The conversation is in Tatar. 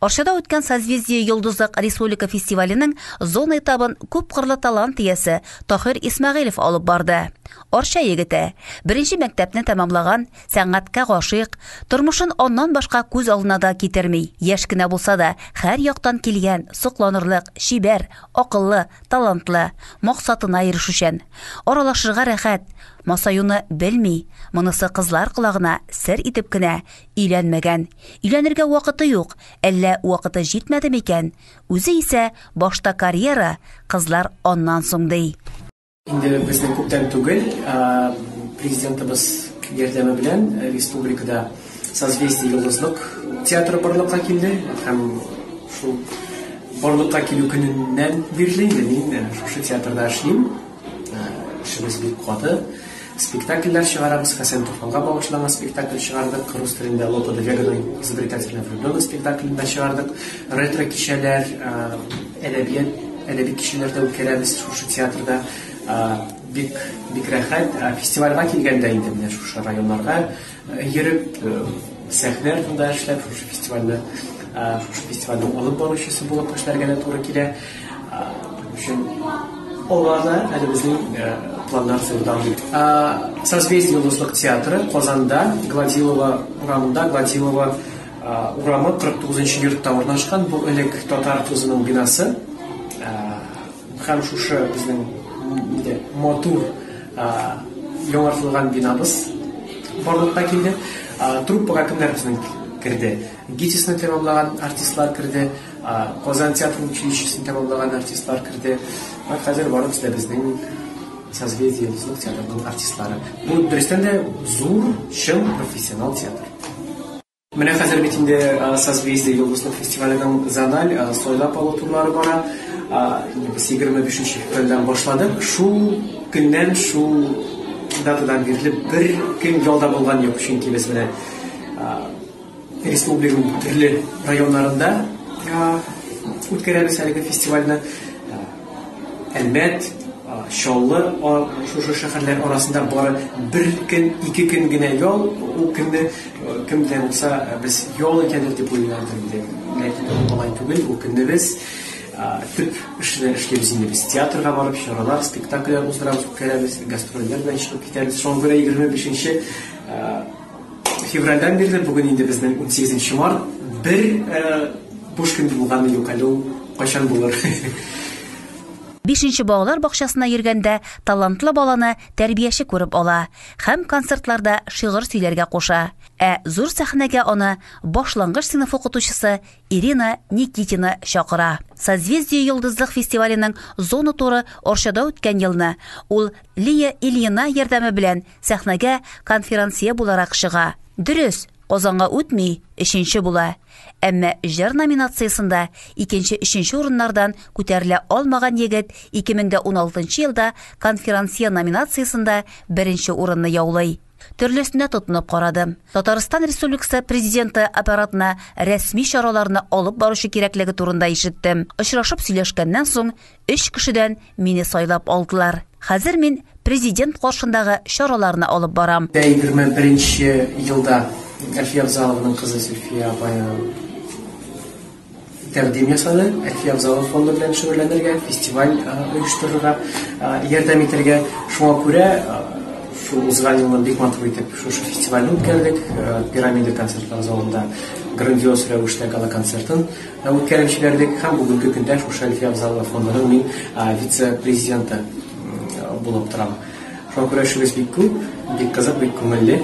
Арчада үткән Созвездие Йолдызлык республика фестиваленең зона этабын күпкырлы талант иясе Таһир Исмәгыйлев алып барды. Арча егете, беренче мәктәпне тәмамлаган, сәнгатькә гашыйк, тормышын аннан башка күз алдына да китерми. Яшь кенә булса да, һәр яктан килгән, сокланырлык, чибәр, акыллы, талантлы, максатына ирешүчән. Аралашырга рәхәт, масаюны белми, монысы кызлар колагына сер итеп кенә өйләнмәгән. Өйләнергә вакыты юк, әллә вакыты җитмәде микән? Үзе исә башта карьера, кызлар аннан соң ди. Инде безнең күптән түгел президентыбыз ярдәме белән республикада Созвездие Йолдызлык театры барлыкка килде һәм шул барлыкка килү көненнән бирле инде мин шушы театрда эшлим. Эшебез бик каты. Спектакльләр чыгарабыз. Хәсән Туфанга багышланган спектакль чыгардык. Рус телендә Лопе де Веганың Изобретательная влюбленность спектаклен дә чыгардык. Ретро кичәләр, әдәбият, әдәби кичәләр дә үткәрәбез шушы театрда. Бик, бик рәхәт. Фестивальгә килгәндә инде менә шушы районнарга йөреп, сәхнә артында эшләп, шушы фестивальне, шушы фестивальнең алып баручысы булып эшләргә дә туры килә. Өчен аларда әле безнең планнар зурдан. Созвездие Йолдызлык театры Казанда, Гладилова урамында, Гладилова урамы 49 нчы йортта урнашкан. Бу элек татар тузының бинасы. Һәм шушы безнең инде матур яңартылган бинабыз барлыкка килде. Труппага кемнәр безнең керде? ГИТИСны тәмамлаган артистлар керде, Казан театр училищесын тәмамлаган артистлар керде. Менә хәзер барыбыз да безнең Созвездие Йолдызлык театрының артистлары. Бу дөрестән дә зур, чын профессионал театр. Менә хәзер бит инде Созвездие Йолдызлык фестиваленең зональ сайлап алу турлары бара. Инде без 25 февральдән башладык. Шул көннән, шул датадан бирле бер көн ялда булган юк, чөнки без менә республиканың төрле районнарында үткәрәбез әлеге фестивальне. Әлмәт, Чаллы, шушы шәһәрләр арасында бары бер көн, ике көн генә ял, ул көнне кем дә булса без ял итәдер дип уйлыйлардыр инде. Ләкин ул алай түгел, ул көнне без төп эшне эшлибез инде. Без театрга барып, чаралар, спектакльләр уздырабыз, үткәрәбез, гастрольләр белән чыгып китәбез. Шуңа күрә 25 февральдән бирле, бүген инде безнең 18 март, бер буш көн булганы юк әле, ул кайчан булыр. Бишенче балалар бакчасына йөргәндә талантлы баланы тәрбияче күреп ала һәм концертларда шигырь сөйләргә куша. Ә зур сәхнәгә аны башлангыч сыйныф укытучысы Ирина Никитина чакыра. Созвездие Йолдызлык фестиваленең зона туры Арчада үткән елны ул Лия Ильина ярдәме белән сәхнәгә конферансье буларак чыга. Дөрес, Казанга үтми, өченче була. Әмма җыр номинациясендә икенче-өченче урыннардан күтәрелә алмаган егет 2016 елда конферансье номинациясендә беренче урынны яулый. Төрлесенә тотынып карадым. Татарстан Республикасы Президенты аппаратына рәсми чараларны алып баручы кирәклеге турында ишеттем. Очрашып сөйләшкәннән соң, өч кешедән мине сайлап алдылар. Хәзер мин президент каршындагы чараларны алып барам. 21 елда Әлфия Авзалованың кызы Зөлфия апай тәкъдим ясады. Әлфия Авзалова фонды белән шөгыльләнергә, фестиваль оештырырга ярдәм итәргә. Шуңа күрә шул узган елны бик матур итеп шушы фестивальне үткәрдек. Пирамида концертлар залында грандиоз рәвештә гала-концертын үткәреп җибәрдек һәм бүгенге көндә шушы Әлфия Авзалова фондының мин вице-президенты булып торам. Шуңа күрә эшебез бик күп, бик кызык, бик күңелле.